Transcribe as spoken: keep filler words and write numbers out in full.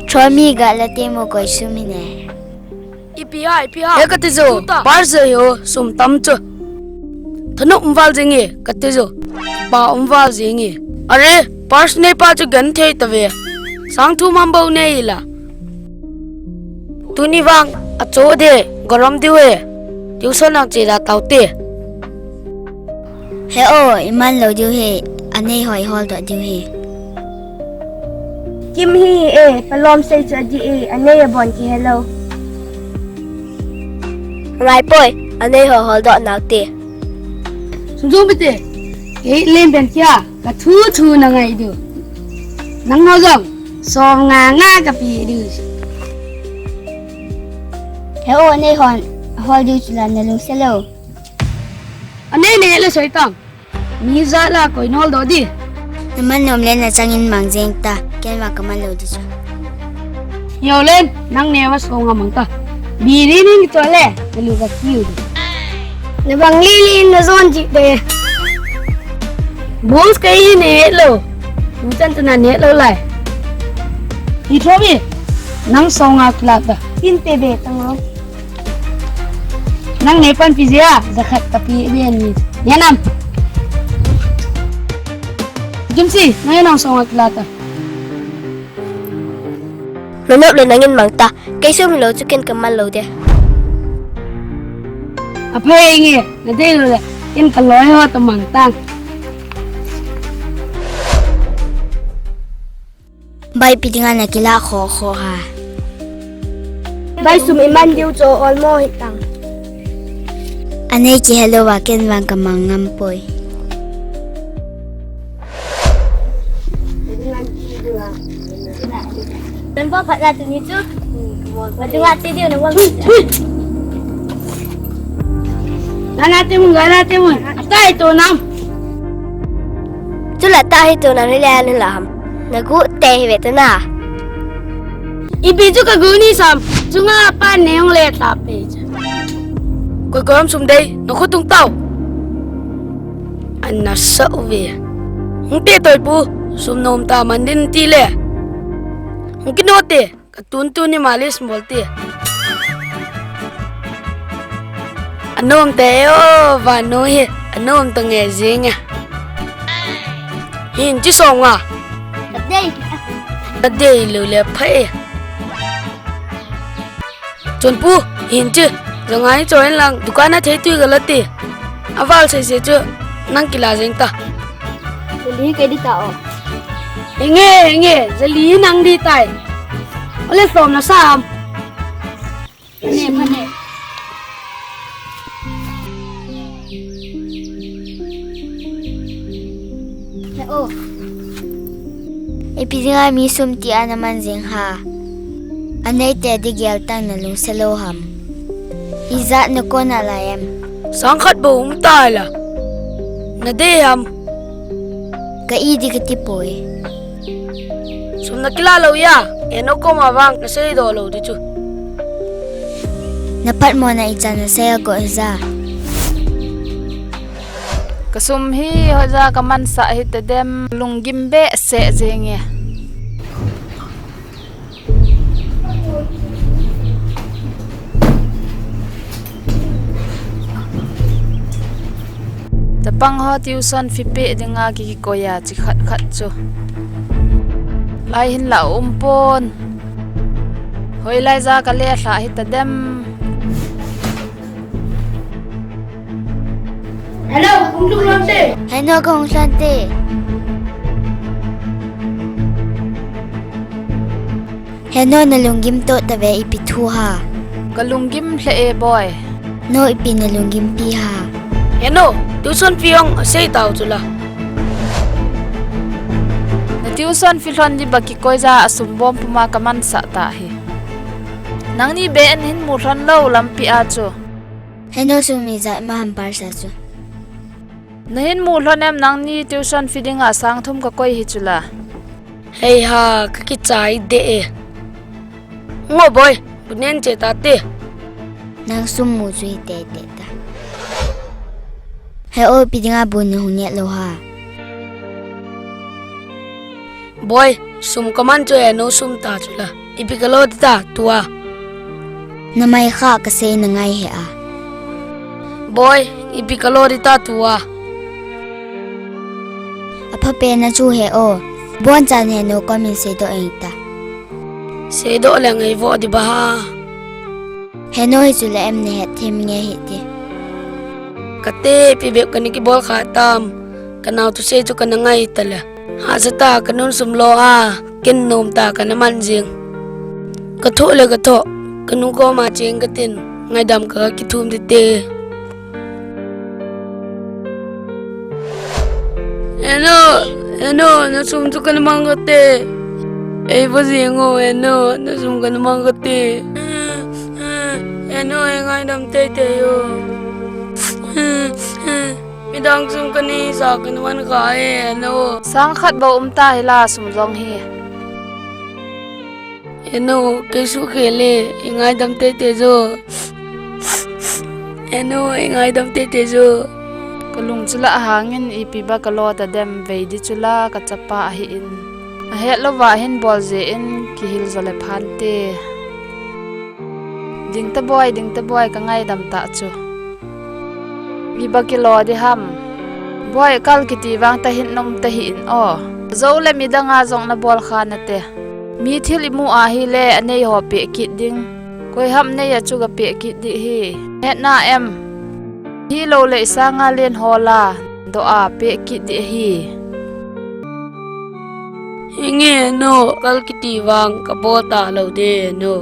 Chomi ga la te mo koi sum hi ne. Ipi ha, ipi ha. He kati jo, Tuta. Par se yo, sum tam chu. Thanop um val jing e, kati jo. Pa um val jing e. Are, pars nei pa chu gan thei ta ve. Sang thum ham bou nei la. Tuni vang, acho de, gorom diu e. Tuition nang che da tau te. He o, iman lou diu he, anei hoi hol doh diu he. Kim hi e, palom sei chu adi e, anei abon kihe lou. Ngai poi, anei hoi hol doh nau te. Sum jong bite, kei len ben kia, ka thu thu na ngai diu. Nang ho jong, som nga nga ka pe diu. He o, anei hon, hol diu chu la na lungset lou. Anei ne le soi tang. Mi ja la koi nol doh di. Na man nom le na chang in mang jeng ta. Ken vang ka man lou di chu. Yo len, nang ne va song a mang ta. Biri ni to le, na lu ka kiu di. Na bang li li na jon ji de. Boss ka i ne lou. Tu chan tu na ne lou lai. I tho bi. Nang song a kla ta. Tin te be tang lou. Nang ne pan pi jia, jakhat ka pe be ni. Nia nam. Jumsi, nang e nang song a kla ta. Nonop le nang in mang ta. Kei sum hilou chu ken ka man lou de. Aphai nge, na dei lou le, ken ka loi ho ta mang tang. Bai, ipi dinga na kila kho kho ha. Bai, sum iman diu chu olmo hi tang. Anei kihe lou va ken vang ka mang ngam poi. Ken pa phat na tu ni chu. Wa tu nga ti diu na wa. Nana te mun, nana te mun. Atai to nam. Chula ta hi tu na ni le ni la ham. Na gu te hi ve tu na. Ipi chu ka gu ni sam. Chunga pa ne hong le ta pe chu. Koi koi ham sum dei, na khu tung tau. An na sa u ve. Hung te toi pu, sum nom ta man din ti le. Hung kino te. Ka tun tun ni malis bol ti. Anom te o, vanu hi, anom ta nge jing e. Hin chi song a. Ka dei. Ka dei lou le pha e. Chun pu, hin chi. Jangai choi lang, dukan a thei tui ga la ti. Aval sei sei chu, nang kila jeng ta. Jali kei di ta o. Henge, henge, jali nang di tai. Ole som na sam. Phane, phane. He o. Ipi dinga mi sum ti a na man jing ha. Anei te di gel tang na lungset lou ham. Ijat na kona la em. Sang khat bou um tai la. Na dei ham. Ka i di ka ti poi. Sum na kila lou ya, eno koma vang na sei doh lou di chu. Na phat mo na i chan na sei a ko ja. Ka sum hi hoja ka man sa hi te dem lunggim be se jeng e. Chapang ho tuition fee pe dinga ki koi a chi khat khat chu. Lai hin la um pon. Hoilai ja ka le hla hi ta dem. Hello, hung lhung lhon te. Hello, ka hung lhon te. Heno, na lunggim to ta ve, ipi thu ha. Ka lunggim lheh e boi. No, ipi na lunggim pi ha. Heno, tuition fee ong asei tau chu la. Na tuition fee lhon di ba kikoi ja a sum bom puma ka man sa ta hi. Nangni be en hin mu lhon lou lampi a chu. Heno, sum ijat ma ham par sa chu. Na hin mu lhon em, nangni tuition fee dinga sang thum ka koi hi chu la. Hei ha, ka kichai de e. Ngo boi, bu nen che ta te. Nang sum mu chu hi te te ta. He o, ipi dinga bu na hung neh lou ha. Boi, sum ka man chu e, no sum ta chu la. Ipi kalo dita tua? Namai kha kasei nangai he a. Boi, ipi kalo dita tua? Apha pe na chu he o. Bon chan he no komin seidoh eng ta. Seidoh le ngai vo di ba ha. He no hi chu le em ne het them nge hi ti. Kate pi bep kani kibol kha tam. Kanao thusei chu kana ngai ta le. Hahsa ta kanun sum lo a, kin nom ta kana man jing. Ka thoh le ka thoh, kanu koma cheng katin, ngaidam ka kithum tete. Eno, Eno, na sum chu kana mang kate. Ei va jing o, Eno, na sum kana mang kate. Eno, ei ngaidam teitei o. Midang sum kanei sa kana man kha e, Eno. Sang khat bou um ta hi la sum jong hi. Eno, kei sukhel e, i ngaidam teitei jo. Eno, i ngaidam teitei jo. Ka lung chu la hangin ipi ba kalo ta dem vei di chu la ka chapa ahi in. Ahet lou va hin bol je in kihil jo le phan te. Ding ta boi, ding ta boi, ka ngaidam ta chu. Iba kilo di ham. Boi, kal kiti vang ta hin nom ta hi in o. Jou le midang a jong na bol kha nate. Mi thil imu a hi le anei ho pe kit ding. Koi ham nei a chu ga pe kit di hi. Hetna em. Hi lo le isanga len ho la. Do a pe kit di hi. Hinge no, kal kiti vang ka bol ta lo de no.